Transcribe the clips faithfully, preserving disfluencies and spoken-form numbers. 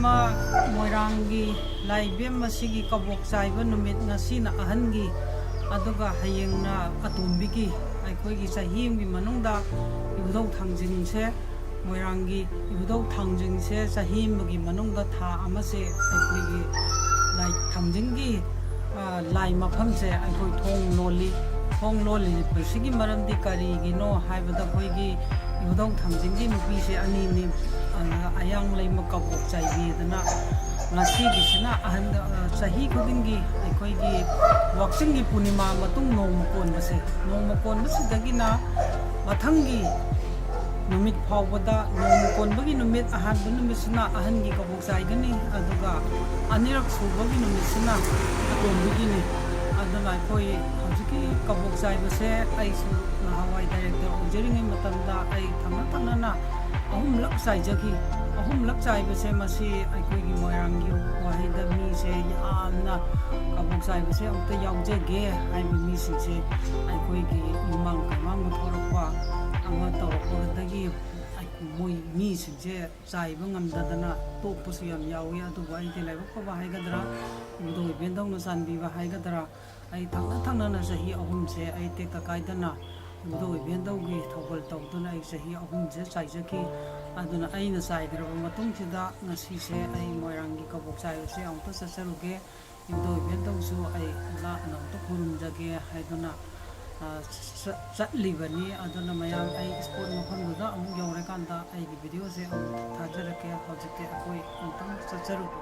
ꯃꯣꯏꯔꯥꯡꯒꯤ ꯂꯥꯏ ꯏꯕꯦꯝ ꯑꯁꯤꯒꯤ ꯀꯕꯣꯛ ꯆꯥꯏꯕ ꯅꯨꯃꯤꯠ ꯉꯁꯤꯅ ꯑꯍꯟꯒꯤ, ꯑꯗꯨꯒ ꯍꯌꯦꯡꯅ ꯑꯇꯣꯝꯕꯤꯒꯤ꯫ ꯑꯩꯈꯣꯏꯒꯤ ꯆꯍꯤ ꯑꯃꯒꯤ ꯃꯅꯨꯡꯗ ꯏꯕꯨꯙꯧ ꯊꯥꯡꯖꯤꯡꯁꯦ, ꯃꯣꯏꯔꯥꯡꯒꯤ ꯏꯕꯨꯙꯧ ꯊꯥꯡꯖꯤꯡꯁꯦ ꯆꯍꯤ ꯑꯃꯒꯤ ꯃꯅꯨꯡꯗ ꯊꯥ ꯑꯃꯁꯦ ꯑꯩꯈꯣꯏꯒꯤ ꯂꯥꯏ ꯊꯥꯡꯖꯤꯡꯒꯤ, ꯑ, ꯂꯥꯏ ꯃꯐꯝꯁꯦ ꯑꯩꯈꯣꯏ ꯊꯣꯡ ꯂꯣꯜꯂꯤ꯫ ꯊꯣꯡ ꯂꯣꯜꯂꯤꯕꯁꯤꯒꯤ ꯃꯔꯝꯗꯤ ꯀꯔꯤꯒꯤꯅꯣ ꯍꯥꯏꯕꯗ ꯑꯩꯈꯣꯏꯒꯤ ꯏꯕꯨꯙꯧ ꯊꯥꯡꯖꯤꯡꯒꯤ ꯅꯨꯄꯤꯁꯦ ꯑꯅꯤꯅꯤ, ꯑ, ꯑꯌꯥꯡ ꯂꯩꯃ ꯀꯕꯣꯛ ꯆꯥꯏꯕꯤꯗꯅ ꯉꯁꯤꯒꯤꯁꯤꯅ ꯑꯍꯟ, ꯑ, ꯆꯍꯤ ꯈꯨꯗꯤꯡꯒꯤ ꯑꯩꯈꯣꯏꯒꯤ ꯋꯥꯛꯆꯤꯡꯒꯤ ꯄꯨꯔꯅꯤꯃꯥ ꯃꯇꯨꯡ ꯅꯣꯡꯃ ꯀꯣꯟꯕꯁꯦ, ꯅꯣꯡꯃ ꯀꯣꯟꯕꯁꯤꯗꯒꯤꯅ ꯃꯊꯪꯒꯤ ꯅꯨꯃꯤꯠ ꯐꯥꯎꯕꯗ, ꯅꯣꯡꯃ ꯀꯣꯟꯕꯒꯤ ꯅꯨꯃꯤꯠ, ꯑꯍꯥꯟꯕ ꯅꯨꯃꯤꯠꯁꯤꯅ ꯑꯍꯟꯒꯤ ꯀꯕꯣꯛ ꯆꯥꯏꯒꯅꯤ, ꯑꯗꯨꯒ ꯑꯅꯤꯔꯛ ꯁꯨꯕꯒꯤ ꯅꯨꯃꯤꯠꯁꯤꯅ ꯑꯇꯣꯝꯕꯤꯒꯤꯅꯤ꯫ ꯑꯗꯨꯅ ꯑꯩꯈꯣꯏ ꯍꯧꯖꯤꯛꯀꯤ ꯀꯕꯣꯛ ꯆꯥꯏꯕꯁꯦ ꯑꯩꯁꯨ ꯅꯍꯥꯟꯋꯥꯏ ꯗꯥꯏꯔꯦꯛꯇꯔ ꯑꯣꯏꯖꯔꯤꯉꯩ ꯃꯇꯝꯗ ꯑꯩ ꯊꯪꯅ ꯊꯪꯅꯅ ꯑꯍꯨꯝꯂꯛ ꯆꯥꯏꯖꯈꯤ꯫ ꯑꯍꯨꯝꯂꯛ ꯆꯥꯏꯕꯁꯦ ꯃꯁꯤ ꯑꯩꯈꯣꯏꯒꯤ ꯃꯣꯏꯔꯥꯡꯒꯤ ꯋꯥꯍꯩꯗ ꯃꯤꯁꯦ ꯌꯥꯝꯅ ꯀꯕꯣꯛ ꯆꯥꯏꯕꯁꯦ ꯑꯃꯨꯛꯇ ꯌꯥꯎꯖꯒꯦ ꯍꯥꯏꯕ ꯃꯤꯁꯤꯡꯁꯦ ꯑꯩꯈꯣꯏꯒꯤ ꯏꯃꯥꯡ ꯀꯩꯃꯥꯡ ꯄꯨꯊꯣꯔꯛꯄ ꯑꯃ ꯇꯧꯔꯛꯄꯗꯒꯤ ꯃꯣꯏ ꯃꯤꯁꯤꯡꯁꯦ ꯆꯥꯏꯕ ꯉꯝꯗꯗꯅ ꯇꯣꯛꯄꯁꯨ ꯌꯥꯝ ꯌꯥꯎꯏ꯫ ꯑꯗꯨꯕꯨ ꯑꯩꯗꯤ ꯂꯥꯏꯕꯛ ꯐꯕ ꯍꯥꯏꯒꯗ꯭ꯔꯥ, ꯏꯕꯨꯙꯧ ꯏꯕꯦꯟꯗꯧꯅ ꯆꯥꯟꯕꯤꯕ ꯍꯥꯏꯒꯗ꯭ꯔꯥ, ꯑꯩ ꯊꯪꯅ ꯊꯪꯅꯅ ꯆꯍꯤ ꯑꯍꯨꯝꯁꯦ ꯑꯩ ꯇꯦꯛꯇ ꯀꯥꯏꯗꯅ ꯏꯕꯨꯙꯧ ꯏꯕꯦꯟꯗꯧꯒꯤ ꯊꯧꯒꯜ ꯇꯧꯗꯨꯅ ꯑꯩ ꯆꯍꯤ ꯑꯍꯨꯝꯁꯦ ꯆꯥꯏꯖꯈꯤ꯫ ꯑꯗꯨꯅ ꯑꯩꯅ ꯆꯥꯏꯈ꯭ꯔꯕ ꯃꯇꯨꯡꯁꯤꯗ ꯉꯁꯤꯁꯦ ꯑꯩ ꯃꯣꯏꯔꯥꯡꯒꯤ ꯀꯕꯣꯛ ꯆꯥꯏꯕꯁꯦ ꯑꯃꯨꯛꯇ ꯆꯠꯆꯔꯨꯒꯦ, ꯏꯕꯨꯙꯧ ꯏꯕꯦꯟꯗꯧꯁꯨ ꯑꯩ ꯂꯥꯞꯅ ꯑꯃꯨꯛꯇ ꯈꯨꯔꯨꯝꯖꯒꯦ ꯍꯥꯏꯗꯨꯅ, ꯑ, ꯆ-, ꯆꯠꯂꯤꯕꯅꯤ꯫ ꯑꯗꯨꯅ ꯃꯌꯥꯝ ꯑꯩ ꯏꯁꯄꯣꯠ ꯃꯐꯝꯗꯨꯗ ꯑꯃꯨꯛ ꯌꯧꯔꯀꯥꯟꯗ ꯑꯩꯒꯤ ꯚꯤꯗꯤꯑꯣꯁꯦ ꯑꯃꯨꯛ ꯊꯥꯖꯔꯛꯀꯦ꯫ ꯍꯧꯖꯤꯛꯇꯤ ꯑꯩꯈꯣꯏ ꯑꯃꯨꯛꯇꯪ ꯆꯠꯆꯔꯨꯒꯦ꯫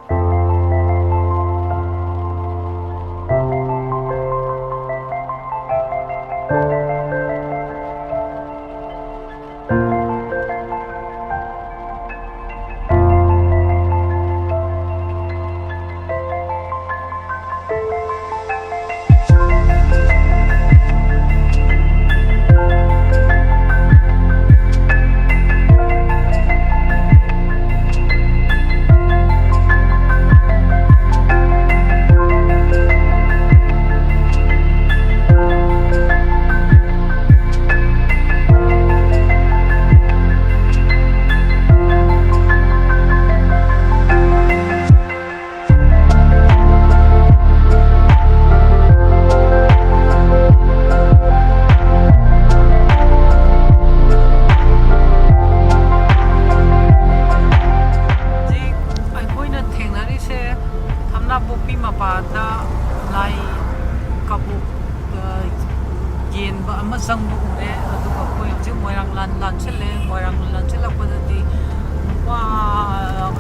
ꯄꯥꯗ ꯂꯥꯏ ꯀꯕꯣꯛ, ꯑ, ꯌꯦꯟꯕ ꯑꯃ ꯆꯪꯕ ꯎꯔꯦ꯫ ꯑꯗꯨꯒ ꯑꯩꯈꯣꯏ ꯍꯧꯖꯤꯛ ꯃꯣꯏꯔꯥꯡ ꯂꯥꯟ ꯂꯥꯟꯁꯤꯜꯂꯦ꯫ ꯃꯣꯏꯔꯥꯡ ꯂꯥꯟꯁꯤꯜꯂꯛꯄꯗꯗꯤ ꯋꯥ,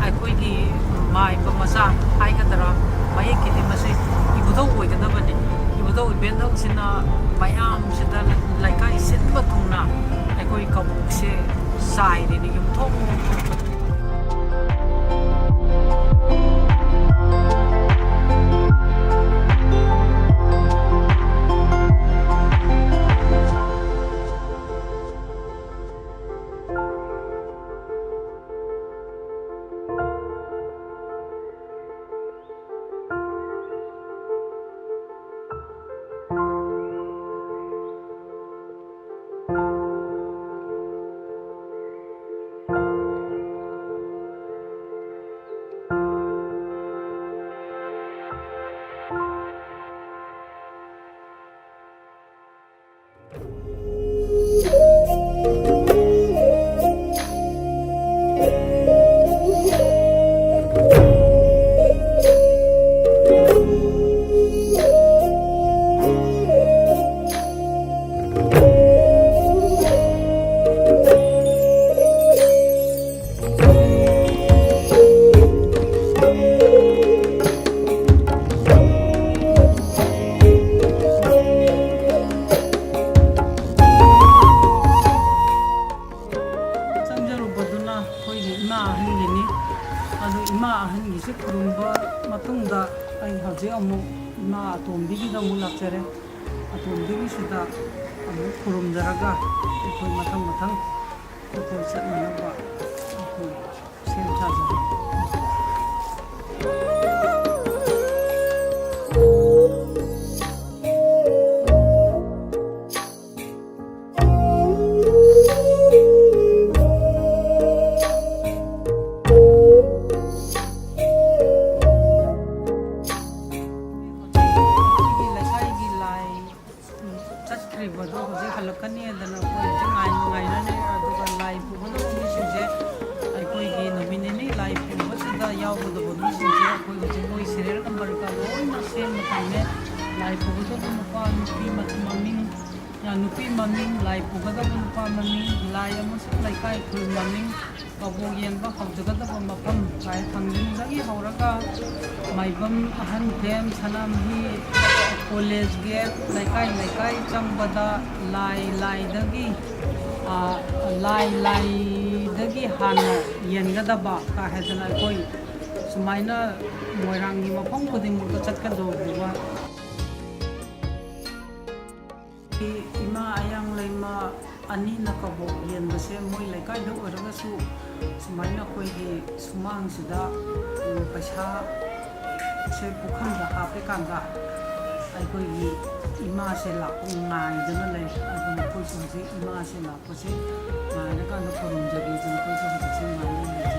ꯑꯩꯈꯣꯏꯒꯤ ꯃꯥꯏꯕ ꯃꯆꯥ ꯍꯥꯏꯒꯗ꯭ꯔꯥ, ꯃꯌꯦꯛꯀꯤꯗꯤ ꯃꯁꯤ ꯏꯕꯨꯙꯧ ꯑꯣꯏꯒꯗꯕꯅꯤ꯫ ꯏꯕꯨꯙꯧ ꯏꯕꯦꯟꯗꯧꯁꯤꯅ ꯃꯌꯥꯝꯁꯤꯗ ꯂꯩꯀꯥꯏ ꯁꯤꯟꯕ ꯊꯨꯡꯅ ꯑꯩꯈꯣꯏ ꯀꯕꯣꯛꯁꯦ ꯆꯥꯏꯔꯤꯅꯤ ꯌꯨꯝꯊꯣꯡ ꯌꯨꯝꯊꯣꯡ꯫ ꯆꯪꯖꯔꯨꯕꯗꯨꯅ ꯑꯩꯈꯣꯏꯒꯤ ꯏꯃꯥ ꯑꯍꯟꯒꯤꯅꯤ꯫ ꯑꯗꯨ ꯏꯃꯥ ꯑꯍꯟꯒꯤꯁꯤ ꯈꯨꯔꯨꯝꯕ ꯃꯇꯨꯡꯗ ꯑꯩ ꯍꯧꯖꯤꯛ ꯑꯃꯨꯛ ꯏꯃꯥ ꯑꯇꯣꯝꯕꯤꯒꯤꯗ ꯑꯃꯨꯛ ꯂꯥꯛꯆꯔꯦ꯫ ꯑꯇꯣꯝꯕꯤꯒꯤꯁꯤꯗ ꯑꯃꯨꯛ ꯈꯨꯔꯨꯝꯖꯔꯒ ꯑꯩꯈꯣꯏ ꯃꯊꯪ ꯃꯊꯪ ꯑꯩꯈꯣꯏ ꯆꯠꯅꯅꯕ ꯑꯩꯈꯣꯏ ꯁꯦꯝ ꯁꯥꯖꯔꯤ꯫ ꯑꯩꯈꯣꯏꯒꯤ ꯂꯩꯀꯥꯏꯒꯤ ꯂꯥꯏ ꯆꯠꯈ꯭ꯔꯤꯕꯗꯣ ꯍꯧꯖꯤꯛ ꯍꯜꯂꯛꯀꯅꯤ ꯍꯥꯏꯗꯅ ꯑꯩꯈꯣꯏ ꯍꯧꯖꯤꯛ ꯉꯥꯏ-, ꯉꯥꯏꯅꯔꯤ꯫ ꯑꯗꯨꯒ ꯂꯥꯏ ꯄꯨꯒꯗꯕ ꯃꯤꯁꯤꯡꯁꯦ, ꯑꯩꯈꯣꯏꯒꯤ ꯅꯨꯃꯤꯠ ꯅꯤꯅꯤ ꯂꯥꯏ ꯄꯨꯕꯁꯤꯗ ꯌꯥꯎꯒꯗꯕ ꯃꯤꯁꯤꯡꯁꯦ ꯍꯧꯖꯤꯛ ꯃꯣꯏ serial numberꯒ ꯂꯣꯏꯅ ꯁꯦꯝꯕ ꯊꯝꯃꯦ꯫ ꯂꯥꯏ ꯄꯨꯒꯗꯕ ꯅꯨꯄꯥ, ꯅꯨꯄꯤ ꯃ-, ꯃꯃꯤꯡ, ꯑ, ꯅꯨꯄꯤ ꯃꯃꯤꯡ, ꯂꯥꯏ ꯄꯨꯒꯗꯕ ꯅꯨꯄꯥ ꯃꯃꯤꯡ, ꯂꯥꯏ ꯑꯃꯁꯨꯡ ꯂꯩꯀꯥꯏ ꯈꯨꯜ ꯃꯃꯤꯡ, ꯀꯕꯣꯛ ꯌꯦꯟꯕ ꯍꯧꯖꯒꯗꯕ ꯃꯐꯝ, ꯂꯥꯏ ꯊꯥꯡꯖꯤꯡꯗꯒꯤ ꯍꯧꯔꯒ ꯃꯥꯏꯕꯝ, ꯑꯍꯟ ꯐꯦꯝ, ꯁꯅꯥꯃꯍꯤ, college gate, ꯂꯩꯀꯥꯏ ꯂꯩꯀꯥꯏ ꯆꯪꯕꯗ ꯂꯥꯏ ꯂꯥꯏꯗꯒꯤ, ꯑ, ꯂꯥꯏ ꯂꯥꯏꯗꯒꯤ ꯍꯥꯟꯅ ꯌꯦꯟꯒꯗꯕ ꯀꯥ ꯍꯥꯏꯗꯅ ꯑꯩꯈꯣꯏ ꯁꯨꯃꯥꯏꯅ ꯃꯣꯏꯔꯥꯡꯒꯤ ꯃꯐꯝ ꯈꯨꯗꯤꯡꯃꯛꯇ ꯆꯠꯀꯗꯧꯕ꯫ ꯏꯃꯥ ꯑꯌꯥꯡ ꯂꯩꯃ ꯑꯅꯤꯅ ꯀꯕꯣꯛ ꯌꯦꯟꯕꯁꯦ ꯃꯣꯏ ꯂꯩꯀꯥꯏꯗ ꯑꯣꯏꯔꯒꯁꯨ ꯁꯨꯃꯥꯏꯅ ꯑꯩꯈꯣꯏꯒꯤ ꯁꯨꯃꯥꯡꯁꯤꯗ, ꯎꯝ, ꯄꯩꯁꯥꯁꯦ ꯄꯨꯈꯝꯗ ꯍꯥꯞꯄꯦ ꯀꯥꯟꯗ ꯑꯩꯈꯣꯏꯒꯤ ꯏꯃꯥꯁꯦ ꯂꯥꯛꯄ ꯉꯥꯏꯗꯅ ꯂꯩ꯫ ꯑꯗꯨꯅ ꯑꯩꯈꯣꯏꯁꯨ ꯍꯧꯖꯤꯛ ꯏꯃꯥꯁꯦ ꯂꯥꯛꯄꯁꯦ ꯉꯥꯏꯔꯀꯥꯟꯗ ꯈꯨꯔꯨꯝꯖꯒꯦ ꯑꯗꯨꯅ ꯑꯩꯈꯣꯏꯁꯨ ꯍꯧꯖꯤꯛꯁꯦ ꯉꯥꯏꯔ ꯂꯩꯖꯩ꯫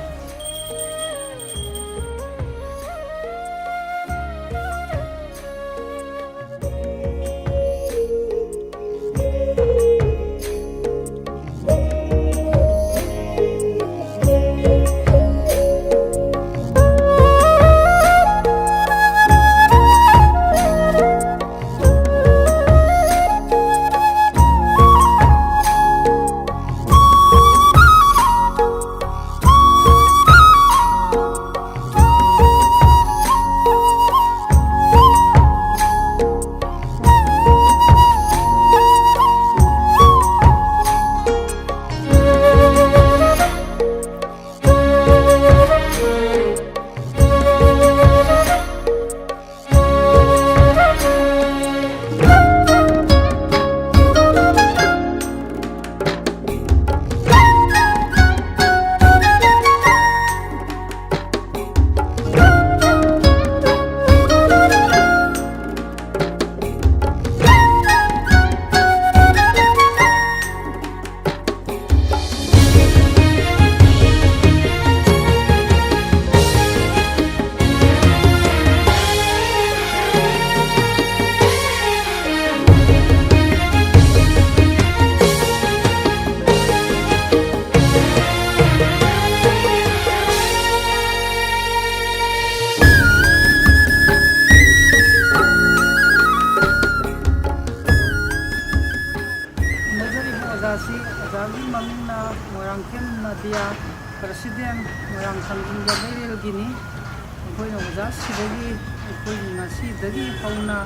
ꯄ꯭ꯔꯁꯤꯗꯦꯟ ꯃꯣꯏꯔꯥꯡ ꯊꯥꯡꯖꯤꯡ ꯂꯩꯔꯦꯜꯒꯤꯅꯤ꯫ ꯑꯩꯈꯣꯏꯅ ꯑꯣꯖꯥꯁꯤꯗꯒꯤ, ꯑꯩꯈꯣꯏꯒꯤ ꯉꯁꯤꯗꯒꯤ ꯍꯧꯅ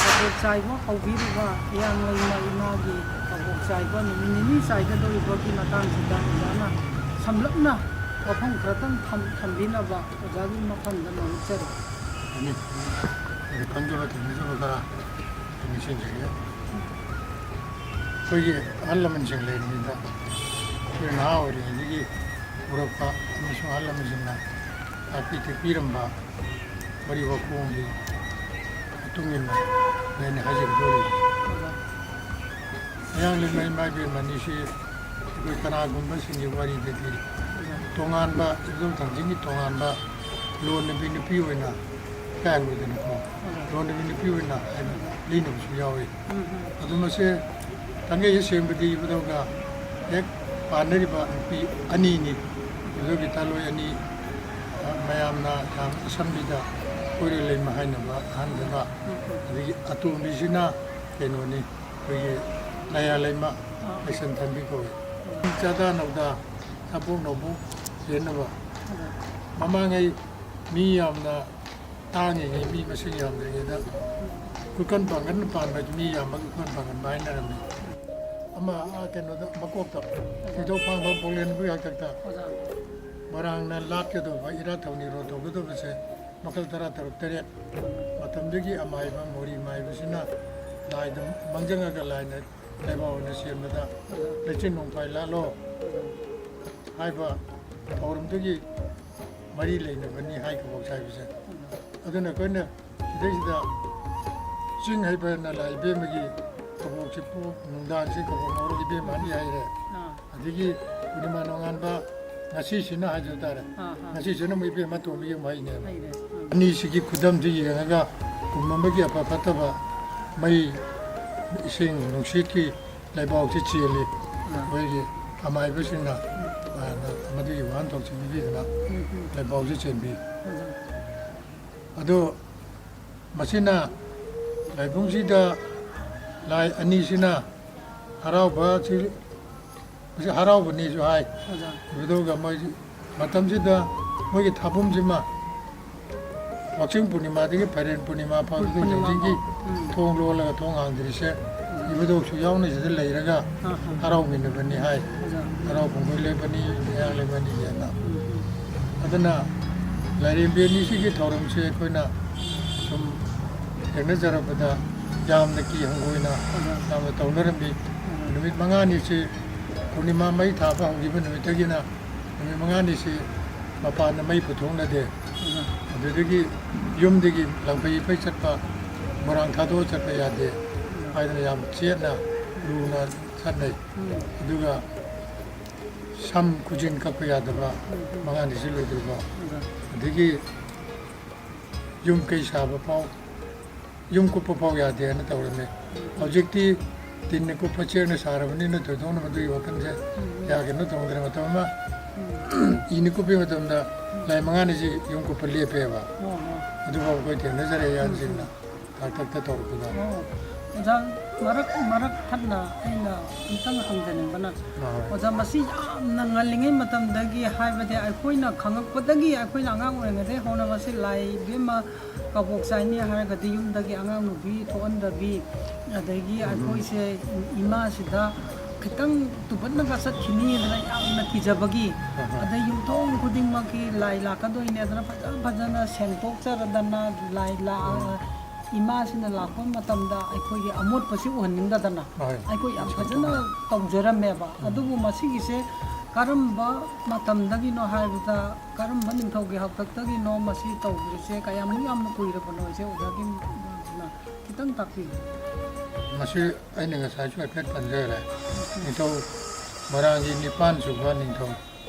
ꯀꯕꯣꯛ ꯆꯥꯏꯕ ꯍꯧꯕꯤꯔꯤꯕ ꯍꯤꯌꯥꯡ ꯂꯩꯃ ꯏꯃꯥꯒꯤ ꯀꯕꯣꯛ ꯆꯥꯏꯕ ꯅꯨꯃꯤꯠ ꯅꯤꯅꯤ ꯆꯥꯏꯒꯗꯧꯔꯤꯕꯒꯤ ꯃꯇꯥꯡꯁꯤꯗ ꯑꯣꯖꯥꯅ ꯁꯝꯂꯞꯅ ꯋꯥꯐꯝ ꯈꯔꯇꯪ ꯊꯝ-, ꯊꯝꯕꯤꯅꯕ ꯑꯣꯖꯥꯒꯤ ꯃꯐꯝꯗ ꯅꯣꯂꯨꯛꯆꯔꯤ꯫ ꯌꯥꯅꯤ꯫ ꯑꯗꯨ ꯈꯪꯖꯕ ꯊꯦꯡꯅꯖꯕ ꯈꯔ ꯅꯤꯡꯁꯤꯡꯖꯒꯦ꯫ ꯑꯩꯈꯣꯏꯒꯤ ꯑꯍꯜ ꯂꯃꯟꯁꯤꯡ ꯂꯩꯔꯤꯉꯩꯗ, ꯑꯩꯈꯣꯏ ꯅꯍꯥ ꯑꯣꯏꯔꯤꯉꯩꯗꯒꯤ ꯎꯔꯛꯄ ꯑꯃꯁꯨꯡ ꯑꯍꯜ ꯂꯃꯟꯁꯤꯡꯅ ꯇꯥꯛꯄꯤ ꯇꯦꯛꯄꯤꯔꯝꯕ ꯋꯥꯔꯤ ꯋꯥꯈꯣꯡꯒꯤ ꯃꯇꯨꯡ ꯏꯟꯅ ꯑꯩꯅ ꯍꯥꯏꯖꯒꯗꯧꯔꯤꯕ꯫ ꯃꯌꯥꯡꯂꯦꯟ ꯏꯃꯥ ꯏꯕꯦꯟ ꯑꯅꯤꯁꯤ ꯑꯩꯈꯣꯏ ꯀꯅꯥꯒꯨꯝꯕꯁꯤꯡꯒꯤ ꯋꯥꯔꯤꯗꯗꯤ ꯇꯣꯉꯥꯟꯕ, ꯏꯕꯨꯙꯧ ꯊꯥꯡꯖꯤꯡꯒꯤ ꯇꯣꯉꯥꯟꯕ ꯂꯣꯟꯅꯕꯤ ꯅꯨꯄꯤ ꯑꯣꯏꯅ ꯀꯥꯏꯔꯣꯏꯗꯅꯀꯣ, ꯂꯣꯟꯅꯕꯤ ꯅꯨꯄꯤ ꯑꯣꯏꯅ ꯍꯥꯏꯅ ꯂꯤꯅꯕꯁꯨ ꯌꯥꯎꯏ꯫ ꯎꯝ, ꯎꯝ꯫ ꯑꯗꯨ ꯃꯁꯦ ꯊꯥꯡꯒꯩ ꯁꯦꯡꯕꯗꯤ ꯏꯕꯨꯙꯧꯒ ꯍꯦꯛ ꯄꯥꯟꯅꯔꯤꯕ ꯅꯨꯄꯤ ꯑꯅꯤꯅꯤ꯫ ꯏꯕꯨꯙꯧꯒꯤ ꯊꯥꯂꯣꯏ ꯑꯅꯤ, ꯑ, ꯃꯌꯥꯝꯅ ꯌꯥꯝ ꯑꯁꯝꯕꯤꯗ ꯀꯣꯏꯔꯦꯜ ꯂꯩꯃ ꯍꯥꯏꯅꯕ ꯑꯍꯟꯗꯨꯒ, ꯎꯝ, ꯎꯝ꯫ ꯑꯗꯒꯤ ꯑꯇꯣꯝꯕꯤꯁꯤꯅ ꯀꯩꯅꯣꯅꯤ, ꯑꯩꯈꯣꯏꯒꯤ ꯂꯥꯏꯌꯥ ꯂꯩꯃ, ꯑꯥ꯫ ꯂꯥꯏꯁ꯭ꯔꯝ ꯊꯟꯕꯤ ꯀꯧꯏ꯫ ꯆꯥꯗꯥ ꯅꯧꯗꯥ, ꯁꯥꯄꯣꯛ ꯅꯧꯄꯣꯛ ꯆꯦꯟꯅꯕ꯫ ꯑꯗ ꯃꯃꯥꯡꯉꯩ ꯃꯤ ꯌꯥꯝꯅ ꯇꯥꯡꯉꯤꯉꯩ, ꯃꯤ ꯃꯁꯤꯡ ꯌꯥꯝꯗ꯭ꯔꯤꯉꯩꯗ ꯈꯨꯀꯟ ꯄꯥꯡꯒꯟ ꯄꯥꯟꯕ ꯍꯥꯏꯗꯤ ꯃꯤ ꯌꯥꯝꯕꯒꯤ ꯈꯨꯀꯟ ꯄꯥꯡꯒꯟꯕ ꯍꯥꯏꯅꯔꯝꯃꯤ꯫ ꯑꯃ, ꯑꯥ, ꯀꯩꯅꯣꯗ, ꯃꯀꯣꯛꯇ, ꯊꯣꯏꯗꯣꯛ ꯐꯥꯡꯕ ꯄꯣꯛꯂꯦꯟꯕꯨ ꯍꯥꯛꯇꯛꯇ ꯑꯣꯖꯥ꯫ ꯃꯣꯏꯔꯥꯡꯅ ꯂꯥꯠꯀꯗꯧꯕ, ꯏꯔꯥꯠ ꯊꯧꯅꯤꯔꯣꯜ ꯇꯧꯒꯗꯧꯕꯁꯦ ꯃꯈꯜ ꯇꯔꯥ ꯇꯔꯨꯛ ꯇꯔꯦꯠ꯫ ꯃꯇꯝꯗꯨꯒꯤ ꯑꯃꯥꯏꯕ, ꯃꯣꯔꯤ ꯃꯥꯏꯕꯁꯤꯅ ꯂꯥꯏꯗ ꯃꯥꯡꯖꯪꯉꯒ ꯂꯥꯏꯅ ꯂꯩꯕꯥꯛ ꯑꯣꯏꯅ ꯁꯦꯝꯕꯗ, "ꯂꯩꯆꯤꯟ ꯅꯣꯡꯐꯥꯏ ꯂꯥꯠꯂꯣ" ꯍꯥꯏꯕ ꯊꯧꯔꯝꯗꯨꯒꯤ ꯃꯔꯤ ꯂꯩꯅꯕꯅꯤ ꯍꯥꯏ ꯀꯕꯣꯛ ꯆꯥꯏꯕꯁꯦ꯫ ꯑꯗꯨꯅ ꯑꯩꯈꯣꯏꯅ ꯁꯤꯗꯩꯁꯤꯗ ꯆꯤꯡ ꯍꯩꯕ ꯅꯂꯥ ꯏꯕꯦꯝꯃꯒꯤ ꯀꯕꯣꯛꯁꯤ ꯄꯣ-, ꯅꯨꯡꯗꯥꯡꯁꯤ ꯀꯕꯣꯛ ꯉꯧꯔꯒ ꯏꯕꯦꯝꯃ ꯑꯅꯤ ꯍꯥꯏꯔꯦ꯫ ꯑꯥ꯫ ꯑꯗꯒꯤ ꯄꯨꯔꯅꯤꯃꯥ ꯅꯣꯡꯉꯥꯟꯕ ꯉꯁꯤꯁꯤꯅ ꯍꯥꯏꯖ ꯇꯥꯔꯦ꯫ ꯑꯥ, ꯑꯥ꯫ ꯉꯁꯤꯁꯤꯅ ꯑꯃꯨꯛ ꯏꯕꯦꯝꯃ ꯇꯣꯝꯕꯤꯒꯤ ꯑꯃꯨꯛ ꯍꯩꯅꯦꯕ꯫ ꯍꯩꯔꯦ꯫ ꯑꯥ꯫ ꯑꯅꯤꯁꯤꯒꯤ ꯈꯨꯗꯝꯁꯤ ꯌꯦꯡꯉꯒ ꯀꯨꯝ ꯑꯃꯒꯤ ꯑꯐ ꯐꯠꯇꯕ, ꯃꯩ, ꯏꯁꯤꯡ, ꯅꯨꯡꯁꯤꯠꯀꯤ ꯂꯩꯕꯥꯛꯁꯤ ꯆꯦꯜꯂꯤ꯫ ꯑꯥ꯫ ꯑꯩꯈꯣꯏꯒꯤ ꯑꯃꯥꯏꯕꯁꯤꯡꯅ, ꯑꯥ, ꯃꯗꯨꯒꯤ ꯋꯥꯍꯟꯊꯣꯛꯁꯤ ꯄꯤꯕꯤꯗꯨꯅ ꯎꯝ, ꯎꯝ꯫ ꯂꯩꯕꯥꯛꯁꯤ ꯆꯦꯟꯕꯤ꯫ ꯎꯝ꯫ ꯑꯗꯨ ꯃꯁꯤꯅ ꯂꯥꯏꯕꯨꯡꯁꯤꯗ ꯂꯥꯏ ꯑꯅꯤꯁꯤꯅ ꯍꯔꯥꯎꯕ ꯑꯁꯤ ꯃꯁꯤ ꯍꯔꯥꯎꯕꯅꯤꯁꯨ ꯍꯥꯏ꯫ ꯑꯣꯖꯥ꯫ ꯏꯕꯨꯙꯧꯒ ꯃꯣꯏ ꯃꯇꯝꯁꯤꯗ ꯃꯣꯏꯒꯤ ꯊꯥꯕꯨꯝꯁꯤꯃ ꯋꯥꯛꯆꯤꯡ ꯄꯨꯔꯅꯤꯃꯥꯗꯒꯤ ꯐꯥꯏꯔꯦꯟ ꯄꯨꯔꯅꯤꯃꯥ ꯐꯥꯎꯕꯗ ꯄꯨꯔꯅꯤꯃꯥ ꯍꯧꯖꯤꯛꯀꯤ ꯐꯥꯎ꯫ ꯎꯝ꯫ ꯊꯣꯡ ꯂꯣꯜꯂꯒ ꯊꯣꯡ ꯍꯥꯡꯗ꯭ꯔꯤꯁꯦ ꯎꯝ꯫ ꯏꯕꯨꯙꯧꯁꯨ ꯌꯥꯎꯅ ꯁꯤꯗ ꯂꯩꯔꯒ ꯑꯥ, ꯑꯥ꯫ ꯍꯔꯥꯎꯃꯤꯟꯅꯕꯅꯤ ꯍꯥꯏ꯫ ꯑꯣꯖꯥ꯫ ꯍꯔꯥꯎ ꯀꯨꯝꯍꯩ ꯂꯩꯕꯅꯤ, ꯃꯌꯥꯝ ꯂꯩꯕꯅꯤ ꯍꯥꯏꯅ꯫ ꯎꯝ, ꯎꯝ꯫ ꯑꯗꯨꯅ ꯂꯥꯏꯔꯦꯝꯕꯤ ꯑꯅꯤꯁꯤꯒꯤ ꯊꯧꯔꯝꯁꯦ ꯑꯩꯈꯣꯏꯅ ꯁꯨꯝ ꯊꯦꯡꯅꯖꯔꯕꯗ ꯌꯥꯝꯅ ꯀꯤ ꯍꯪꯒꯣꯏꯅ ꯑꯣꯖꯥ꯫ ꯌꯥꯝꯅ ꯇꯧꯅꯔꯝꯃꯤ꯫ ꯎꯝ꯫ ꯅꯨꯃꯤꯠ ꯃꯉꯥꯅꯤꯁꯤ ꯄꯨꯔꯅꯤꯃꯥ ꯃꯩ ꯊꯥꯕ ꯍꯧꯈꯤꯕ ꯅꯨꯃꯤꯠꯇꯒꯤꯅ ꯅꯨꯃꯤꯠ ꯃꯉꯥꯅꯤꯁꯤ ꯃꯄꯥꯟꯗ ꯃꯩ ꯄꯨꯊꯣꯛꯅꯗꯦ꯫ ꯎꯝ꯫ ꯑꯗꯨꯗꯒꯤ ꯌꯨꯝꯗꯒꯤ ꯂꯪꯐꯩ ꯏꯐꯩ ꯆꯠꯄ, ꯃꯣꯏꯔꯥꯡ ꯊꯥꯗꯣꯛꯑ ꯆꯠꯄ ꯌꯥꯗꯦ ꯍꯥꯏꯗꯅ ꯌꯥꯝ ꯆꯦꯠꯅ ꯂꯨꯅ ꯆꯠꯅꯩ꯫ ꯎꯝ꯫ ꯑꯗꯨꯒ ꯁꯝ ꯈꯨꯖꯤꯟ ꯀꯛꯄ ꯌꯥꯗꯕ ꯎꯝ꯫ ꯃꯉꯥꯅꯤꯁꯤ ꯂꯣꯏꯗ꯭ꯔꯤꯕ꯫ ꯎꯝ꯫ ꯑꯗꯒꯤ ꯌꯨꯝ ꯀꯩ ꯁꯥꯕ ꯐꯥꯎ, ꯌꯨꯝ ꯀꯨꯞꯄ ꯐꯥꯎ ꯌꯥꯗꯦꯅ ꯇꯧꯔꯝꯃꯤ꯫ ꯍꯧꯖꯤꯛꯇꯤ ꯇꯤꯟꯅ ꯀꯨꯞꯄ ꯆꯦꯛꯅ ꯁꯥꯔꯕꯅꯤꯅ ꯊꯣꯏꯗꯣꯛꯅ ꯃꯗꯨꯒꯤ ꯋꯥꯈꯜꯁꯦ ꯎꯝ꯫ ꯀꯌꯥ ꯀꯩꯅꯣ ꯇꯧꯗ꯭ꯔꯦ꯫ ꯃꯇꯝ ꯑꯃ ꯎꯝ꯫ ꯏꯅ ꯀꯨꯞꯄꯤ ꯃꯇꯝꯗ ꯂꯥꯏ ꯃꯉꯥꯅꯤꯁꯤ ꯌꯨꯝ ꯀꯨꯞꯄ ꯂꯦꯞꯄꯦꯕ꯫ ꯑꯣ, ꯑꯣ꯫ ꯑꯗꯨꯐꯥꯎ ꯑꯩꯈꯣꯏ ꯊꯦꯡꯅꯖꯔꯦ ꯑꯍꯟꯁꯤꯡꯅ ꯇꯥꯛꯇꯛꯇ ꯇꯧꯔꯛꯄꯗ꯫ ꯑꯣ꯫ ꯑꯣꯖꯥ, ꯃꯔꯛ, ꯃꯔꯛ ꯊꯠꯅ ꯑꯩꯅ ꯑꯝꯇꯪ ꯍꯪꯖꯅꯤꯡꯕꯅ, ꯑꯥ꯫ ꯑꯣꯖꯥ, ꯃꯁꯤ ꯌꯥꯝꯅ ꯉꯜꯂꯤꯉꯩ ꯃꯇꯝꯗꯒꯤ, ꯍꯥꯏꯕꯗꯤ ꯑꯩꯈꯣꯏꯅ ꯈꯪꯉꯛꯄꯗꯒꯤ, ꯑꯩꯈꯣꯏꯅ ꯑꯉꯥꯡ ꯑꯣꯏꯔꯤꯉꯩꯗꯒꯤ ꯍꯧꯅ ꯃꯁꯤ ꯂꯥꯏ ꯏꯕꯦꯝꯃ ꯀꯕꯣꯛ ꯆꯥꯏꯅꯤ ꯍꯥꯏꯔꯒꯗꯤ ꯌꯨꯝꯗꯒꯤ ꯑꯉꯥꯡ ꯅꯨꯄꯤ ꯊꯣꯛꯍꯟꯗꯕꯤ, ꯑꯗꯒꯤ ꯎꯝ꯫ ꯑꯩꯈꯣꯏꯁꯦ ꯏꯃꯥꯁꯤꯗ ꯈꯤꯇꯪ ꯇꯨꯕꯠꯅꯒ ꯆꯠꯈꯤꯅꯤ ꯑꯗꯨꯅ ꯌꯥꯝꯅ ꯀꯤꯖꯕꯒꯤ, ꯍꯣꯏ, ꯍꯣꯏ꯫ ꯑꯗꯩ ꯌꯨꯝꯊꯣꯡ ꯈꯨꯗꯤꯡꯃꯛꯀꯤ ꯂꯥꯏ ꯂꯥꯛꯀꯗꯣꯏꯅꯦ ꯑꯗꯨꯅ ꯐꯖ ꯐꯖꯅ ꯁꯦꯡꯗꯣꯛꯆꯔꯗꯅ ꯂꯥꯏ ꯂꯥ-, ꯎꯝ꯫ ꯏꯃꯥꯁꯤꯅ ꯂꯥꯛꯄ ꯃꯇꯝꯗ ꯑꯩꯈꯣꯏꯒꯤ ꯑꯃꯣꯠꯄꯁꯤ ꯎꯍꯟꯅꯤꯡꯗꯗꯅ ꯍꯣꯏ꯫ ꯑꯩꯈꯣꯏ ꯌꯥꯝ ꯐꯖꯅ ꯇꯧꯖꯔꯝꯃꯦꯕ꯫ ꯎꯝ꯫ ꯑꯗꯨꯕꯨ ꯃꯁꯤꯒꯤꯁꯦ ꯀꯔꯝꯕ ꯃꯇꯝꯗꯒꯤꯅꯣ ꯍꯥꯏꯕꯗ, ꯀꯔꯝꯕ ꯅꯤꯡꯊꯧꯒꯤ ꯍꯥꯛꯇꯛꯇꯒꯤꯅꯣ ꯃꯁꯤ ꯇꯧꯈ꯭ꯔꯤꯁꯦ? ꯀꯌꯥꯃꯨꯛ ꯌꯥꯝꯅ ꯀꯨꯏꯔꯕꯅꯣ ꯏꯆꯦ? ꯑꯣꯖꯥꯒꯤ ꯈꯤꯇꯪ ꯇꯥꯛꯄꯤꯌꯨ꯫ ꯃꯁꯤ ꯑꯩꯅ ꯉꯁꯥꯏꯁꯨ ꯍꯥꯏꯐꯦꯠ ꯄꯟꯖꯈ꯭ꯔꯦ꯫ ꯅꯤꯡꯊꯧ ꯃꯣꯏꯔꯥꯡꯒꯤ ꯅꯤꯄꯥꯟ ꯁꯨꯕ ꯅꯤꯡꯊꯧ